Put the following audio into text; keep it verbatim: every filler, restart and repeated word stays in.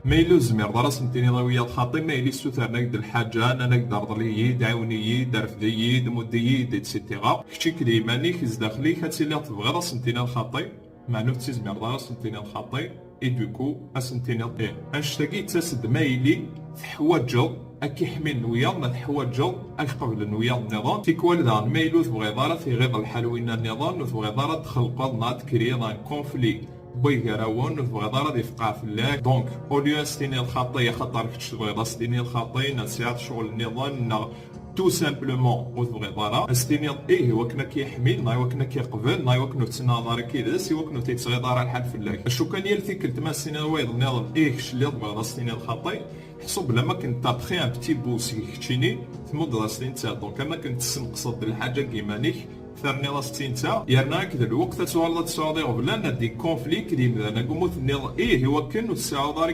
Ma yella ur tezmireḍ ara ad sen-tiniḍ i wiyaḍ xaṭi, ma yella ssutren-ak-d lḥaǧa, nnan-ak-d rḍel-iyi-d, ɛiwen-iyi-d, rfed-iyi-d, mudd-iyi-d, et cetera. Kečč-ik d yiman-ik, zdaxel-ik, ad tiliḍ tebɣiḍ ad sen-tiniḍ xaṭi, meɛna ur tettizmireḍ ara ad sen-tiniḍ xaṭi, et du coup ad sen-tiniḍ ih. Annect-agi yettas-d ma yili teḥwaǧeḍ ad k-iḥmin wiyaḍ, ma teḥwaǧeḍ ad k-qeblen wiyaḍ nniḍen. Tikwal daɣen ma yili ur tebɣiḍ ara tiɣiḍ lḥal winna nniḍen, ur tebɣiḍ ara ad txelqeḍ neɣ ad tekriḍ un conflit n way gar-awen, ur tebɣiḍ ara ad ifqeɛ fell-ak. Donc, au lieu ad s-tiniḍ xaṭi, axaṭer kečč tebɣiḍ ad s-tiniḍ xaṭi, neɣ tesɛiḍ ccɣel nniḍen, neɣ tout simplement ur tebɣiḍ ara, ad s-tiniḍ ih i wakken ad k-yeḥmi, neɣ i wakken ad k-yeqbel, neɣ i wakken ur tettnaɣeḍ ara yid-s, i wakken ur t-yettɣiḍ ara lḥal fell-ak. Acu kan, yal tikkelt ma s-tiniḍ i wayeḍ nniḍen ih, kečč lliɣ tebɣiḍ ad s-tiniḍ xaṭi, ḥsub lemma akken t'as pris un petit bout seg keččini, tmuddeḍ-as-t i netta. Donc, am akken tessenqseḍ-d lḥaǧa deg yiman-ik, terniḍ-as-tt i netta, yerna akked lweqt ad tuɣaleḍ ad tesɛuḍ iɣeblan, ad d-conflit d yimdanen, agummu tenniḍ ih i wakken ur tesɛuḍ ara